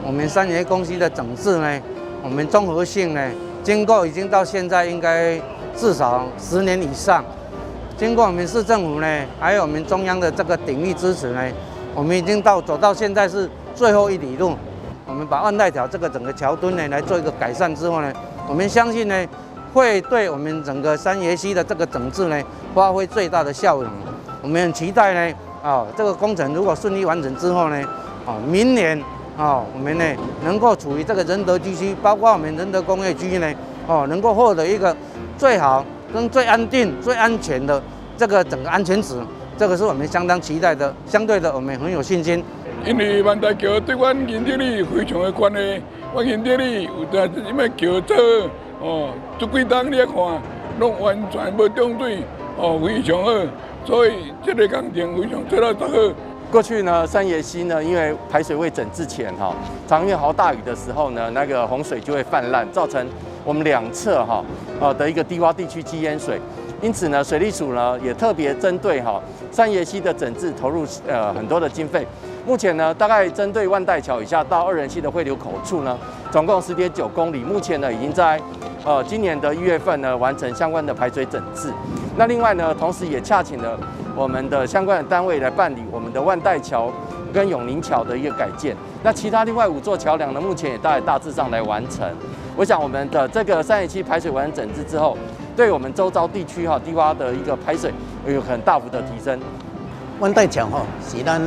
我們三峽公溪的整治呢，我們綜合性呢，經過已經到現在應該至少10年以上，經過我們市政府呢，還有我們中央的這個鼎力支持呢，我們已經到走到現在是最後一里路。我們把萬代橋這個整個橋墩呢來做一個改善之後呢，我們相信呢，會對我們整個三峽溪的這個整治呢，發揮最大的效用。我們很期待呢，啊，這個工程如果順利完成之後呢，啊，明年啊，我們呢能夠處於這個仁德區，包括我們仁德工業區呢，哦，能夠獲得一個最好、跟最安定、最安全的這個整個安全值，這個是我們相當期待的。相對的，我們很有信心。因為萬代橋對阮仁德里非常的關係，阮仁德里有當這物橋做哦，這幾冬你來看，攏完全無漲水，哦，非常好，所以這個工程非常做得足好。過去呢，三峽溪呢，因為排水未整治前哈，常遇豪大雨的時候呢，那個洪水就會泛濫，造成我們兩側哈的一個低窪地區積淹水。因此呢，水利署呢也特別針對哈三峽溪的整治投入很多的經費。目前呢，大概針對萬代橋以下到二仁溪的匯流口處呢，總共10.9公里，目前呢已經在今年的1月份呢完成相關的排水整治。那另外呢，同時也洽請了我們的相關的單位來辦理我們的萬代橋跟永寧橋的一個改建。那其他另外五座橋梁呢，目前也大概大致上來完成。我想我們的這個三峽溪排水完成整治之後，對我們周遭地區哈低窪的一個排水有很大幅的提升。萬代橋吼是咱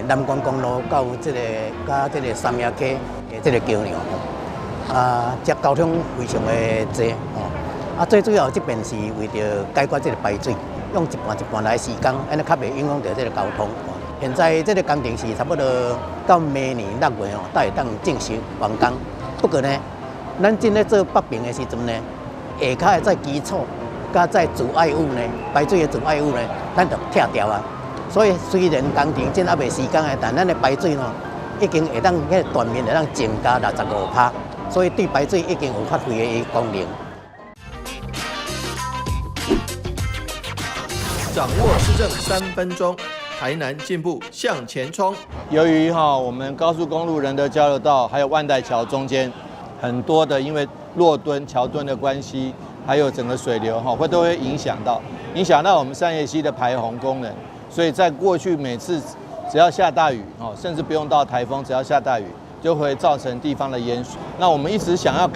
南關公路到這個佮這個三峽溪的這個橋梁吼，啊，這交通非常的濟吼，啊，最主要這邊是為著解決這個排水，用一半一半來施工，按呢較袂影響著這個交通。現在這個工程是差不多到明年6月吼，才會當正式完工。不過呢，咱正咧做北爿的時陣呢，下跤的這基礎佮這阻礙物呢，排水的阻礙物呢，咱就拆掉啊。所以雖然工程這猶未施工的，但咱的排水吼已經會當彼個斷面會當增加65%，所以對排水已經有發揮的功能。掌握市政3分鐘，台南進步向前衝。由於哈我們高速公路仁德交流道還有萬代橋中間很多的因為落墩橋墩的關係，還有整個水流哈會都會影響到我們三峽溪的排洪功能。所以在過去每次只要下大雨哦，甚至不用到台風，只要下大雨就會造成地方的淹水。那我們一直想要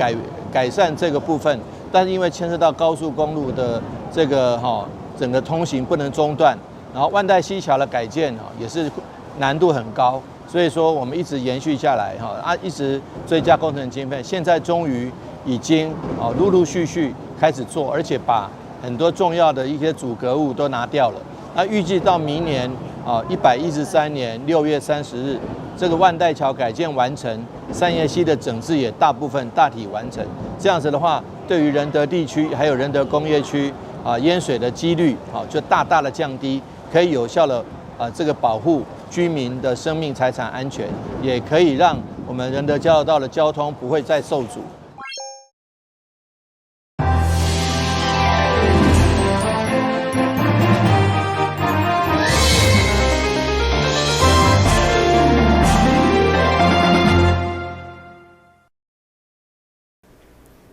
改善這個部分，但是因為牽涉到高速公路的這個哈整個通行不能中斷，然後萬代溪橋的改建也是難度很高，所以說我們一直延續下來哈啊，一直追加工程經費，現在終於已經哦陸陸續續開始做，而且把很多重要的一些阻隔物都拿掉了。那預計到明年啊，113年6月30日，這個萬代橋改建完成，三峽溪的整治也大部分大體完成。這樣子的話，對於仁德地區還有仁德工業區啊淹水的幾率啊就大大的降低，可以有效的啊這個保護居民的生命財產安全，也可以讓我們仁德交流道的交通不會再受阻。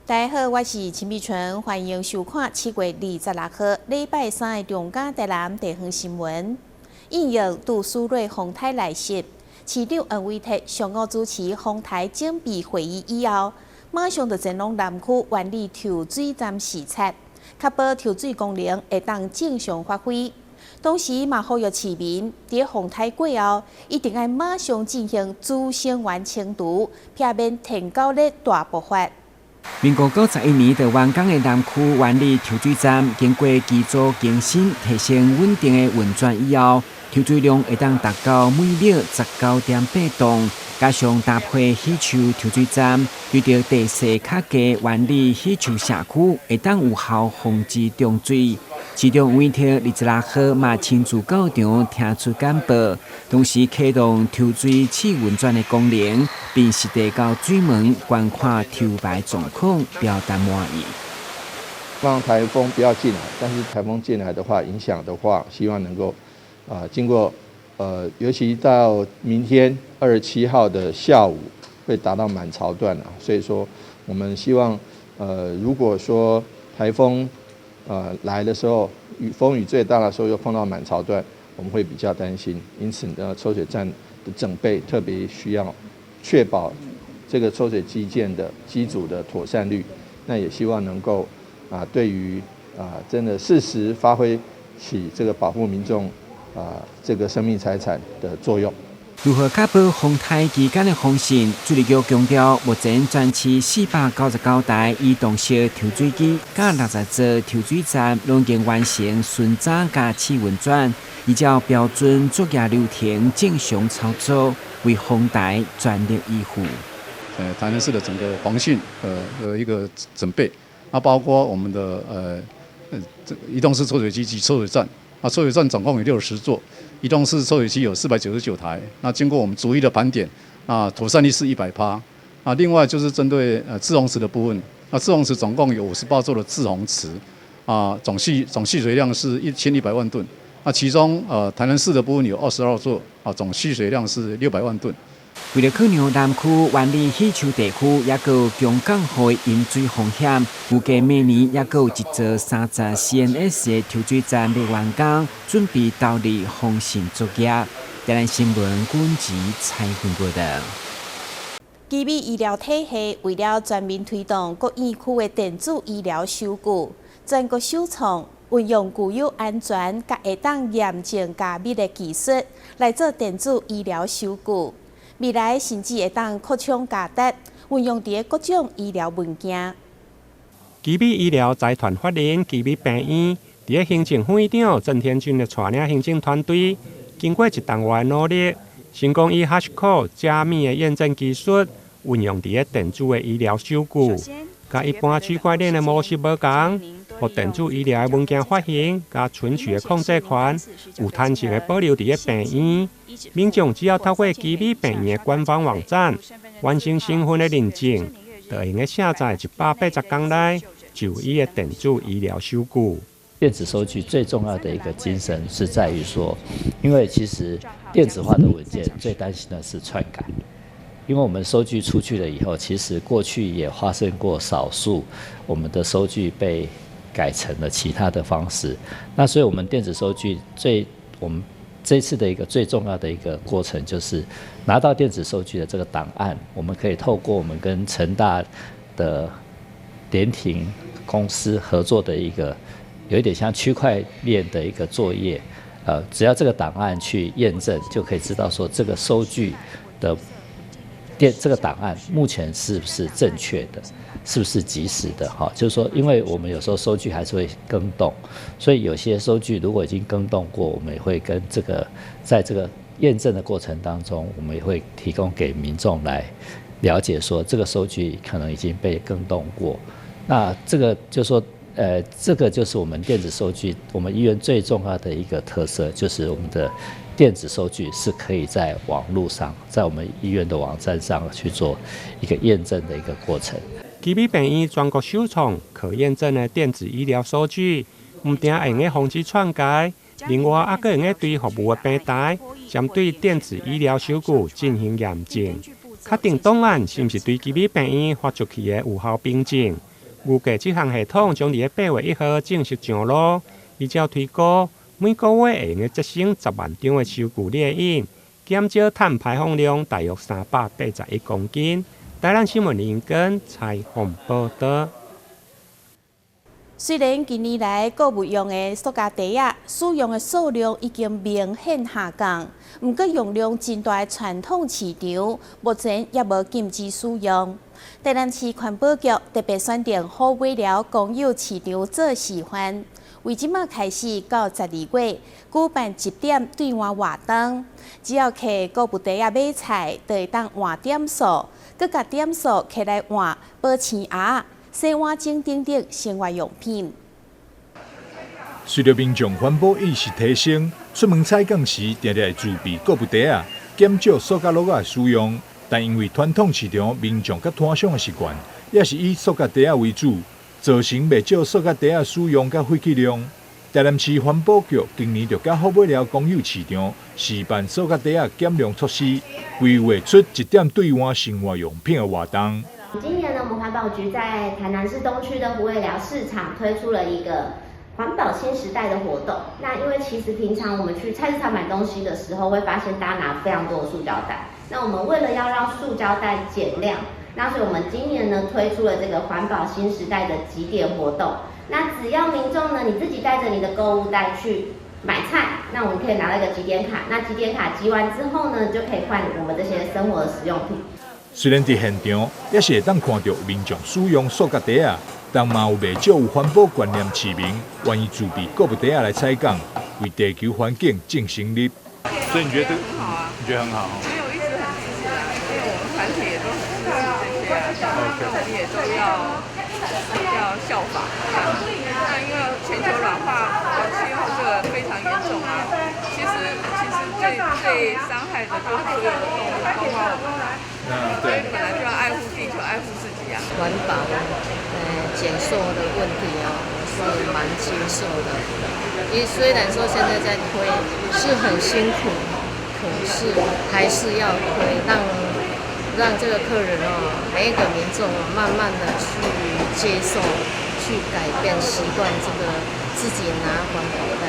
大家好，我是陳美春，歡迎收看7月26號禮拜三的中嘉台南地方新聞。應應杜蘇芮風颱來襲，市長黃偉哲上午主持風颱準備會議以後，馬上就前往南區萬里抽水站視察，確保抽水功能會當正常發揮。同時嘛，呼籲市民佇風颱過後，一定愛馬上進行孳生源清除，避免天狗咧大爆發。民國91年就完工的南區萬里抽水站，經過機組更新、提升穩定的運轉以後，抽水量會當達到每秒19.8噸，加上搭配喜樹抽水站，對著地勢較低萬里喜樹社區，會當有效防止漲水。市長黃偉哲26號嘛親自到場聽取簡報，同時啟動抽水試運轉的功能，並實地到水門觀看抽排狀況，表達滿意。讓颱風不要進來，但是颱風進來的話，影響的話，希望能夠啊經過尤其到明天27號的下午會達到滿潮段啊，所以說我們希望，如果說颱風，來的時候，雨風雨最大的時候又碰到滿潮段，我們會比較擔心，因此呢，抽水站的整備特別需要確保這個抽水機建的機組的妥善率，那也希望能夠啊，對於啊，真的適時發揮起這個保護民眾啊這個生命財產的作用。如何確保風颱期間的防汛？水利局強調，目前全市499台移動式抽水機佮60座抽水站，攏已經完成巡查佮試運轉，依照標準作業流程正常操作，為風台全力以赴。台南市的整個防汛的一個準備，啊，包括我們的這移動式抽水機及抽水站，啊，抽水站總共有60座。移動式抽水機有499台，那經過我們逐一的盤點，啊，妥善率是100%。啊，另外就是針對滯洪池的部分，那滯洪池總共有58座的滯洪池，啊，總蓄水量是1100萬噸。那其中台南市的部分有22座，啊，總蓄水量是600萬噸。為著考量南區萬里許樹地區，抑閣有強降雨淹水風險，預計明年抑閣有一座30 CMS 的抽水站欲完工，準備投入防汛作業。台南新聞軍籍採訪報導。奇美醫療體系為了全面推動各院區的電子醫療收據，全國首創運用具有安全佮會當驗證加密的技術來做電子醫療收據。未來甚至會當擴充價值，運用佇各種醫療物件。奇美醫療財團法人奇美病院，佇行政副院長鄭天俊的帶領行政團隊，經過一冬外的努力，成功以 Hashcode 加密的驗證技術，運用佇電子的醫療收據，佮一般區塊鏈的模式無仝，予電子醫療的文件發行佮存取的控制權，有彈性的保留佇病院。民眾只要透過奇美病院的官方網站完成身份的認證，就會用得下載180天內就醫的電子醫療收據。電子收據最重要的一個精神是在於說，因為其實電子化的文件最擔心的是篡改，因為我們收據出去了以後，其實過去也發生過少數我們的收據被改成了其他的方式。那所以我們電子收據最我們這次的一個最重要的一個過程，就是拿到電子收據的這個檔案，我們可以透過我們跟成大的聯勤公司合作的一個，有一點像區塊鏈的一個作業，只要這個檔案去驗證，就可以知道說這個收據的這個檔案目前是不是正確的，是不是及時的？哈，就是說，因為我們有時候收據還是會更動，所以有些收據如果已經更動過，我們也會跟這個在這個驗證的過程當中，我們也會提供給民眾來了解，說這個收據可能已經被更動過。那這個就是說，這個就是我們電子收據，我們醫院最重要的一個特色，就是我們的電子收據是可以在網路上，在我們醫院的網站上去做一個驗證的一個過程。奇美病院全國首創可驗證的電子醫療收據，毋但會用得防止篡改，另外還閣會用得對服務的平台，針對電子醫療收據進行驗證，確定檔案是毋是對奇美病院發出去的有效憑證。預計這項系統將佇8月1號正式上路，依照推估，每個月會用得節省10萬張的收據列印，減少碳排放量大約381公斤。台南新聞林根採訪報導。雖然近年來購物用的塑膠袋仔使用的數量已經明顯下降，毋過用量真大的傳統市場目前猶無禁止使用。台南市環保局特別選定虎尾寮公有市場做示範，為這馬開始到12月舉辦集點兌換活動，只要提購物袋仔買菜，就會當換點數，閣共點數摕來換保鮮盒、洗碗精等等生活用品。隨著民眾環保意識提升，出門採購時定定會自備購物袋仔，減少塑膠簍仔的使用。但因為傳統市場民眾佮攤商的習慣，也是以塑膠袋仔為主，造成袂少塑膠袋仔使用佮廢棄量。台南市環保局今年就佮虎尾寮公有市場示範塑膠袋仔減量措施，規劃出一點兌換生活用品的活動。今年呢，我們環保局在台南市東區的虎尾寮市場推出了一個環保新時代的活動。那因為其實平常我們去菜市場買東西的時候，會發現大家拿非常多的塑膠袋。那我們為了要讓塑膠袋減量，那所以我們今年呢推出了這個環保新時代的集點活動。那只要民眾呢，你自己帶着你的購物袋去買菜，那我們可以拿到一個集點卡。那集點卡集完之後呢，就可以換我們這些生活的實用品。雖然佇現場也是會當看著民眾使用塑膠袋仔，但嘛有袂少有環保觀念市民願意自備購物袋仔來採購，為地球環境盡心力。所以你覺得很好啊？你覺得很好？因為我一直很支持啊，因為我們團體也都很支持這些啊，這也都要效法。那因為全球暖化氣候這個非常嚴重啊，其實最最傷害的就是所有的動物，包括我們。所以本來就要愛護地球，愛護自己啊。環保，減塑的問題哦，是蠻接受的。因為雖然說現在在推是很辛苦，可是還是要推，讓這個客人哦，每一個民眾哦，慢慢的去接受，去改變習慣，這個自己拿環保袋。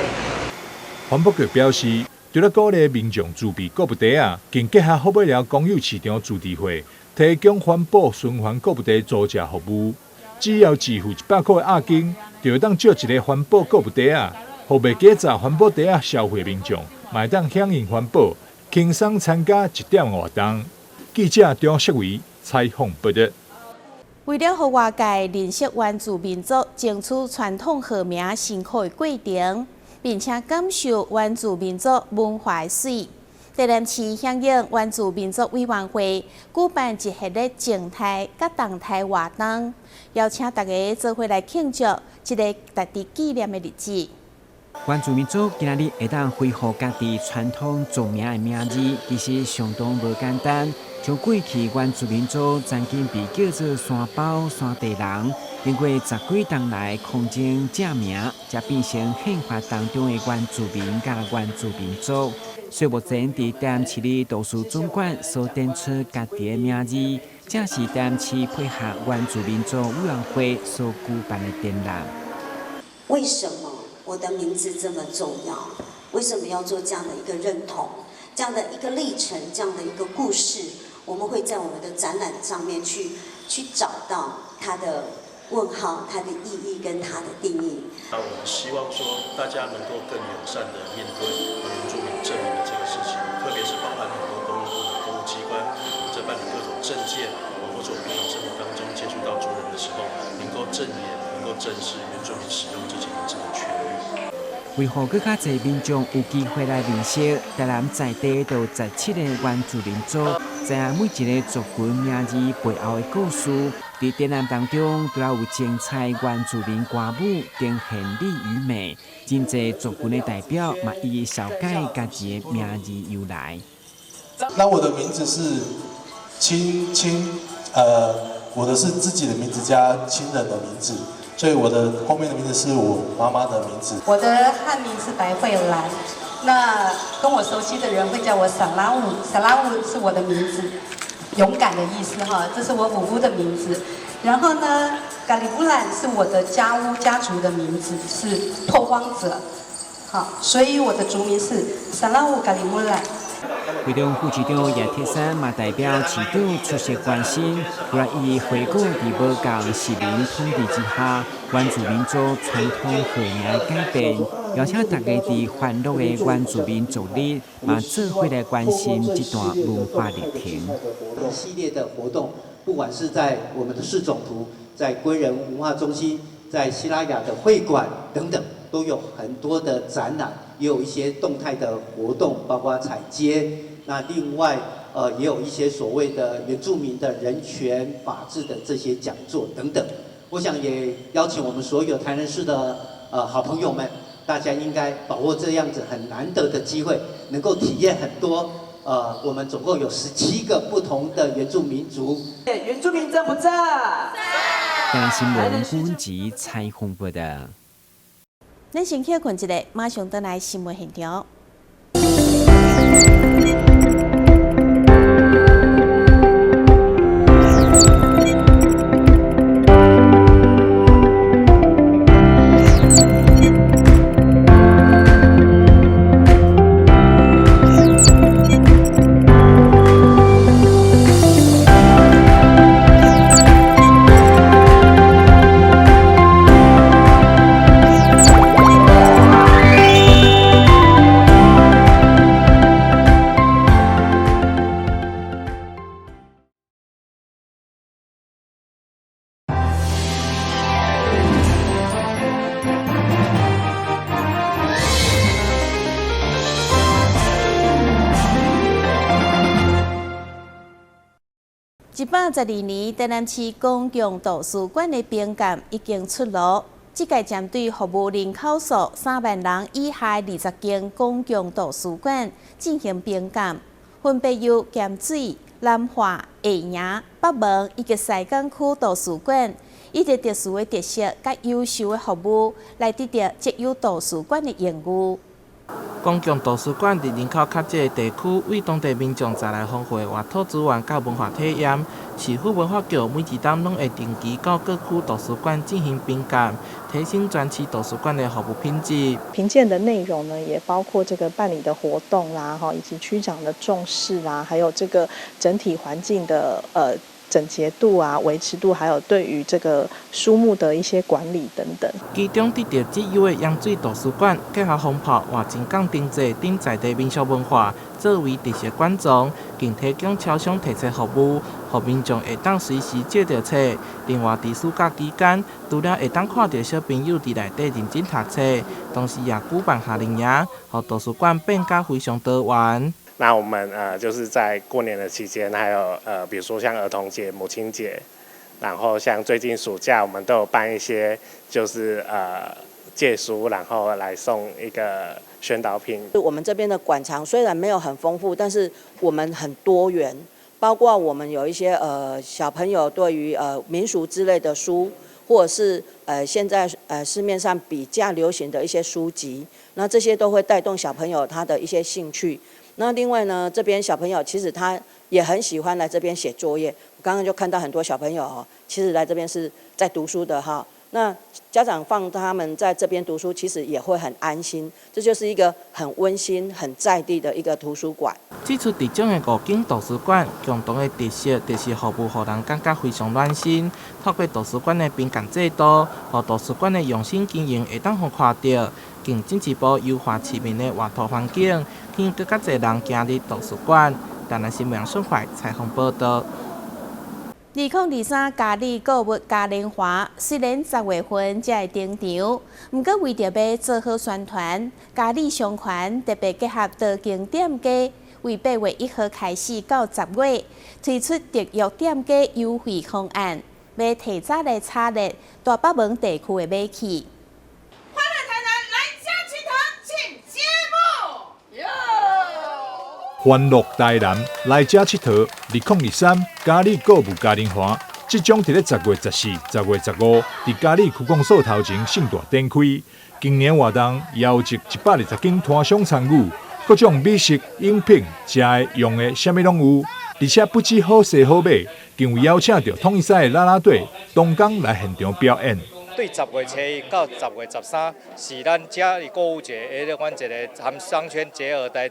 環保局表示，除了鼓勵民眾自備購物袋仔，更結合虎尾寮公有市場自治會，提供環保循環購物袋租借服務。只要自付100塊的押金，就會當借一个環保購物袋仔，予袂記紮環保袋仔消費民眾，嘛會當響應環保，輕鬆參加一點活動。記者張世維採訪報導。為了予外界認識原住民族爭取傳統號名辛苦的過程，並且感受原住民族文化的媠，台南市響應原住民族委員會舉辦一系列靜態佮動態活動，邀請大家做伙來慶祝這个值得紀念的日子。原住民族今仔日會當恢復家己傳統族名的名字，其實相當無簡單。像過去原住民族曾經被叫做山包、山地人，經過十幾冬來抗爭正名，才變成憲法當中的原住民佮原住民族。所以目前佇台南市立圖書總館所展出家己的名字，正是台南市配合原住民族委員會所舉辦的展覽。為什麼我的名字這麼重要？為什麼要做這樣的一個認同？這樣的一個歷程，這樣的一個故事，我們會在我們的展覽上面去找到它的問號、它的意義跟它的定義。那我們希望說，大家能夠更友善的面對原住民正名的這個事情，特別是包含很多公務部門、公務機關，我們在辦理各種證件，或者我們日常生活當中接觸到族人的時候，能夠正眼、能夠正視原住民使用自己名字的權利。為予閣較濟民眾有機會來認識台南在地就17個原住民族，知影每一個族群名字背後的故事。佇展覽當中，除了有精彩原住民歌舞呈現力與美，真濟族群的代表嘛一一紹介家己的名字由來。那我的名字是親親，我的是自己的名字加親人的名字。所以我的後面的名字是我媽媽的名字。我的漢名是白慧蘭，那跟我熟悉的人會叫我薩拉烏，薩拉烏是我的名字，勇敢的意思哈，這是我姑姑的名字。然後呢，咖里布蘭是我的家屋家族的名字，是拓荒者，好，所以我的族名是薩拉烏咖里布蘭。會中副市長葉鐵珊嘛代表市長出席關心，除了伊回顧佇無仝殖民統治之下，原住民族傳統號名的改變，邀請大家佇歡樂的原住民族日，嘛做伙來關心這段文化歷程。系列的活動，不管是在我們的市總圖，在歸仁文化中心，在西拉雅的會館等等，都有很多的展覽，也有一些動態的活動，包括踩街。那另外，也有一些所謂的原住民的人權法治的這些講座等等。我想也邀請我們所有台南市的好朋友們，大家應該把握這樣子很難得的機會，能夠體驗很多。我們總共有17個不同的原住民族。原住民正不正？台南新聞本集採訪報導。咱先歇睏一下，馬上轉來新聞現場。112年，台南市公共圖書館的評鑑已經出爐。這屆針對服務人口數3萬人以下20間公共圖書館進行評鑑，分別由鹹水、南化、下營、北門以及西港區圖書館，以及特殊的特色佮優秀的服務，來得著績優圖書館的榮譽。公共圖書館佇人口較少的地區，為當地民眾帶來豐富的活體資源佮文化體驗。市府文化局每一冬攏會定期到各區圖書館進行評鑑，提升全市圖書館的服務品質。評鑑的內容呢，也包括這個辦理的活動啦，以及區長的重視啦，還有這個整體環境的整潔度啊、維持度，還有對於這個書目的一些管理等等。其中得著績優的鹽水圖書館，結合風炮、活情港定制等在地民俗文化，作為特色館藏，更提供超商提冊服務，予民眾會當隨時借著冊。另外，佇暑假期間，除了會當看著小朋友佇內底認真讀冊，同時也舉辦夏令營，予圖書館變甲非常多元。那我們就是在過年的期間，還有比如說像兒童節、母親節，然後像最近暑假，我們都有辦一些，就是借書，然後來送一個宣導品。我們這邊的館藏雖然沒有很豐富，但是我們很多元，包括我們有一些小朋友對於民俗之類的書，或者是現在市面上比較流行的一些書籍，那這些都會帶動小朋友他的一些興趣。那另外呢，這邊小朋友其實他也很喜歡來這邊寫作業。我剛剛就看到很多小朋友哦，其實來這邊是在讀書的哈。那家長放他們在這邊讀書，其實也會很安心。這就是一個很溫馨、很在地的一個圖書館。這次佇種的5間圖書館，共同的特色就是服務，予人感覺非常暖心。透過圖書館的評鑑制度，予圖書館的用心經營會當予看著，更進一步優化市民的活動環境，吸引閣較濟人行入圖書館。台南新聞孫懷採訪報導。2023嘉里購物嘉年華雖然10月份才會登場，毋過為著欲做好宣傳，嘉里商圈特別結合多間店家，為8月1號開始到10月推出特約店家優惠方案，欲提早來炒熱大北門地區的買氣。歡樂台南來遮𨑨迌，請揭幕。歡樂台南來遮𨑨迌，2023嘉里購物嘉年華即將佇咧10月14、10月15，佇嘉里區公所頭前盛大展開。今年活動邀集120間攤商參與，各種美食、飲品、食的、用的，啥物攏有。而且不止好勢好買，更有邀請著統一賽的啦啦隊當工來現場表演。對10月7到10月13，是咱嘉里購物節，彼個阮一個含商圈結合的。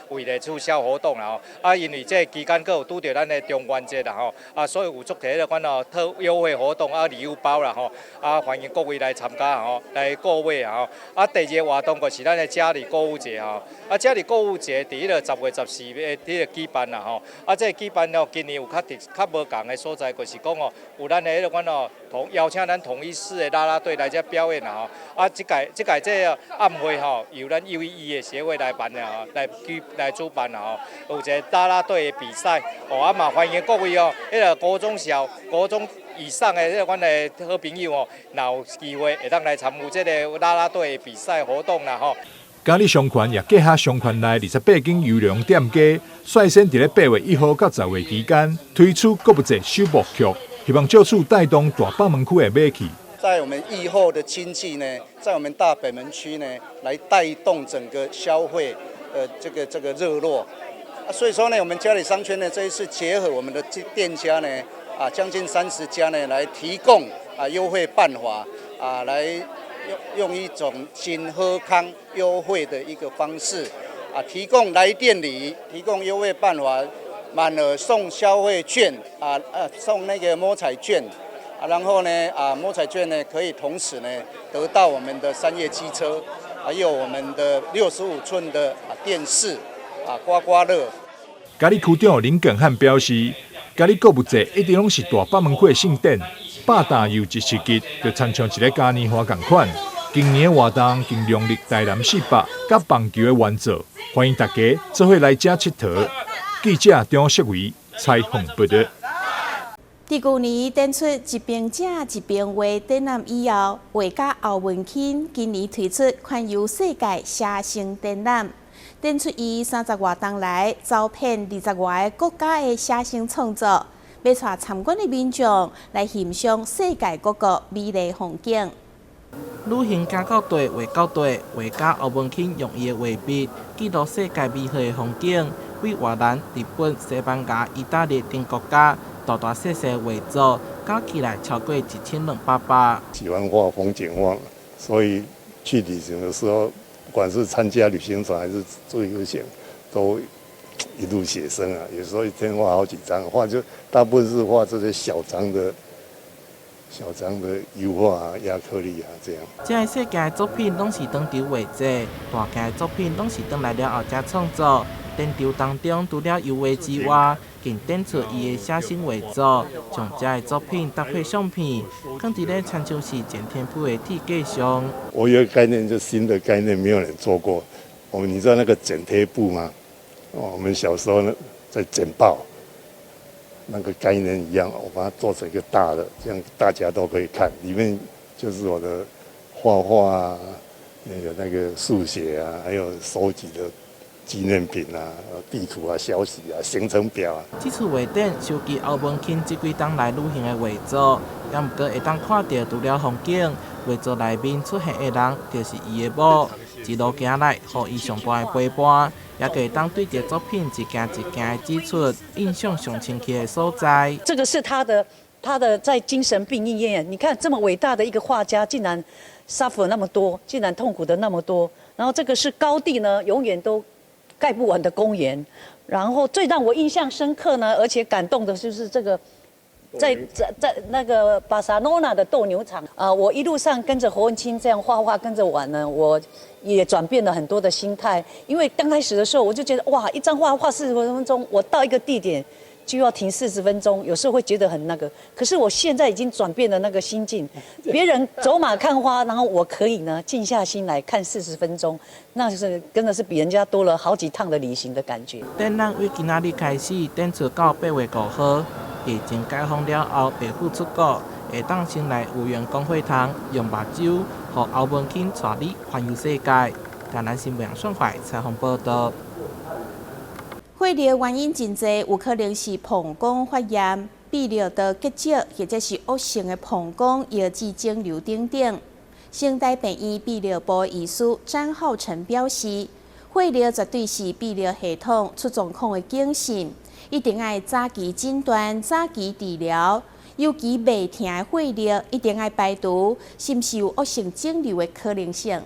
為了促銷活動啦吼，啊，因為這個期間閣有拄著咱的中元節啦吼，啊，所以有足濟彼款哦特優惠活動啊，禮物包啦吼，啊，歡迎各位來參加吼，來購買吼。啊，第二個活動就是咱的嘉里購物節吼，啊，嘉里購物節佇彼個10月14的彼個舉辦啦吼，啊，這個舉辦哦，今年有較特較無仝的所在，就是講哦，有咱的彼個款哦，統邀請咱統一獅的啦啦隊來遮表演啦吼，啊，這屆這屆這個暗會吼，由咱 UEE 的協會來辦的吼，來舉。來主辦啦吼，有一個啦啦隊的比賽，哦，啊嘛歡迎各位哦，彼個國中小、國中以上的彼個阮的好朋友哦，若有機會會當來參與這個啦啦隊的比賽活動啦吼。嘉里商圈也結合商圈內28間優良店家，率先佇咧8月1號到10月期間推出購物節首部曲，希望藉此帶動大北門區的買氣。在我們疫後的經濟呢，在我們大北門區呢，來帶動整個消費，這個熱絡。啊，所以說呢，我們佳里商圈呢，這一次結合我們的店家呢，啊，將近30家呢，來提供啊優惠辦法，啊，來用一種真好康優惠的一個方式，啊，提供來店裡提供優惠辦法，滿額送消費券，啊，送那個摸彩券，啊，然後呢，啊，摸彩券呢可以同時呢得到我們的山岳機車，還有我們的65寸的啊電視，啊刮刮樂。佳里區長林耿漢表示，佳里購物節一直攏是大北門區的盛典，百搭又一刺激，就親像一个嘉年華仝款。今年的活動更融入台南四百佮棒球的元素，歡迎大家做伙來遮𨑨迌。記者張世維採訪報導。佇舊年展出一邊食一邊畫展覽以後，畫家歐文卿今年推出環遊世界寫生展覽，展出伊30外冬來走遍20外个國家的寫生創作，欲帶參觀的民眾來欣賞世界各國美麗風景。旅行行到佗，畫到佗，畫家歐文卿用伊的畫筆記錄世界美好的風景，對越南、日本、西班牙、意大利等國家，大大細細畫作，加起來超過1200幅。喜歡畫風景畫，所以去旅行的時候，不管是參加旅行團還是自由行，都一路寫生啊。有時候一天畫好幾張，畫就大部分是畫這些小張的。小張的油畫啊、亞克力啊，這樣。這个細件的作品攏是當場畫製，大件的作品攏是轉來了後才創作。展場當中，除了油畫之外，更展出伊的寫生畫作，將這个作品搭配相片，囥佇咧親像是剪貼布的鐵架上。我有個概念，就新的概念，沒有人做過。我們你知道那個剪貼布嗎？我們小時候呢，在剪報。那個概念一樣，我把它做成一個大的，這樣大家都可以看。裡面就是我的畫畫啊，那個速寫啊，還有收集的紀念品啊、地圖啊、消息啊、行程表啊。這次畫展收集歐文卿這幾冬來旅行的畫作，也毋過會當看著除了風景，畫作內面出現的人就是伊的某，一路行來，予伊上大的陪伴。也會當對著作品一件一件的指出印象上深刻的所在。這個是他的在精神病醫院，你看這麼偉大的一個畫家，竟然 suffer 那麼多，竟然痛苦的那麼多。然後這個是高地呢，永遠都蓋不完的公園。然後最讓我印象深刻呢，而且感動的就是這個，在那個巴塞羅那的鬥牛場啊，我一路上跟着侯文清這樣畫畫，跟着玩呢，我也轉變了很多的心態。因為剛開始的時候，我就覺得哇，一張畫畫40分鐘，我到一個地點就要停四十分鐘，有時候會覺得很那個。可是我現在已經轉變了那個心境，別人走馬看花，然後我可以呢靜下心來看四十分鐘，那就是真的是比人家多了好幾趟的旅行的感覺。展覽為今仔日開始展出到8月5號。疫情解封了後，袂赴出國，會當先來有緣公會堂，用目睭，予歐文卿帶你環遊世界。台南新聞楊順懷採訪報導。血尿原因真濟，有可能是膀胱發炎、泌尿道結石，或者是惡性的膀胱腰子腫瘤等等。成大病院泌尿部醫師詹浩成表示，血尿絕對是泌尿系統出狀況的警訊。一定愛早期診斷、早期治療，尤其袂疼的血尿，一定愛排除是毋是有惡性腫瘤的可能性。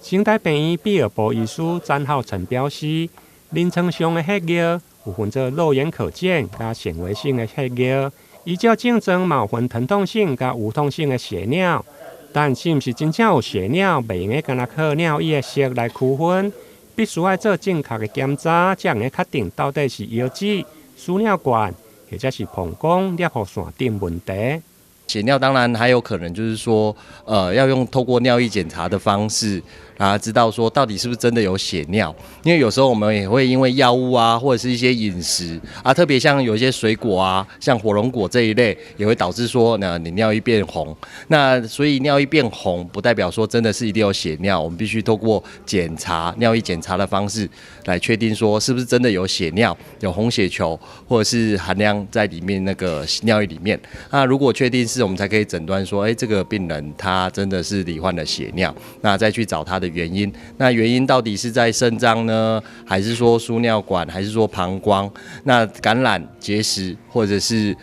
成大病院泌尿部醫師詹浩成表示，臨床上的血尿有分做肉眼可見佮顯微性的血尿，依照症狀嘛有分疼痛性佮無痛性的血尿，但是毋是真正有血尿，袂用得干焦靠尿液的色來區分。必須愛做正確的檢查，才會確定到底是腰子、輸尿管，或者是膀胱、尿線等問題。血尿當然還有可能就是說，要用透過尿液檢查的方式啊，知道說到底是不是真的有血尿。因為有時候我們也會因為藥物啊，或者是一些飲食啊，特別像有一些水果啊，像火龍果這一類，也會導致說呢，你尿液變紅。那所以尿液變紅，不代表說真的是一定有血尿，我們必須透過檢查尿液檢查的方式來確定說是不是真的有血尿，有紅血球或者是含量在裡面那個尿液裡面。那如果確定是我們才可以診斷說，這個病人他真的是罹患了血尿，那再去找他的原因。那原因到底是在腎臟呢，還是說輸尿管，還是說膀胱？那感染、結石或者是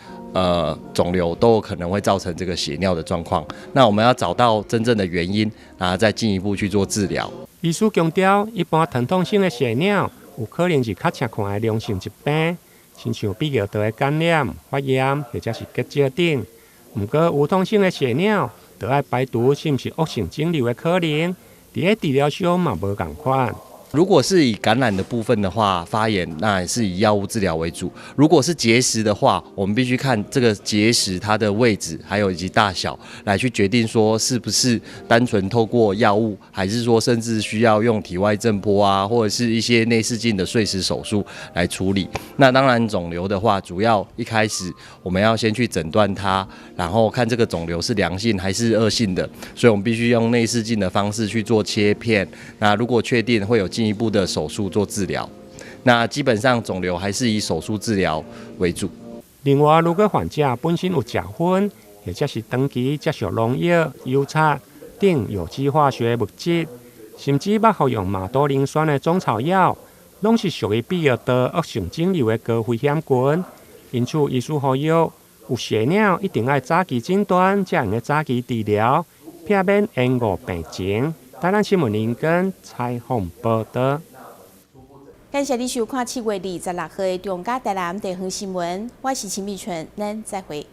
腫瘤都有可能會造成這個血尿的狀況。那我們要找到真正的原因，然後再進一步去做治療。醫師強調，一般疼痛性的血尿有可能是較常看的良性疾病，親像泌尿道的感染、發炎或者是結石等。毋過無痛性的血尿，就愛排除是毋是惡性腫瘤的可能，佇咧治療上嘛無仝款。如果是以感染的部分的話，發炎那也是以藥物治療為主。如果是結石的話，我們必須看這個結石它的位置，還有以及大小，來去決定說是不是單純透過藥物，還是說甚至需要用體外震波啊，或者是一些內視鏡的碎石手術來處理。那當然腫瘤的話，主要一開始我們要先去診斷它，然後看這個腫瘤是良性還是惡性的，所以我們必須用內視鏡的方式去做切片。那如果確定會有進一步的手術做治療，那基本上腫瘤還是以手術治療為主。另外，如果患者本身有食薰，或者是長期接受農藥、油漆等有機化學物質，甚至捌服用馬兜鈴酸的中草藥，攏是屬於泌尿道惡性腫瘤的高危險群。因此，醫師呼籲有血尿一定愛早期診斷，才會用早期治療，避免延誤病情。台南新聞林根採訪報導。感謝你收看7月26號的中嘉台南地方新聞，我是秦美純，咱再會。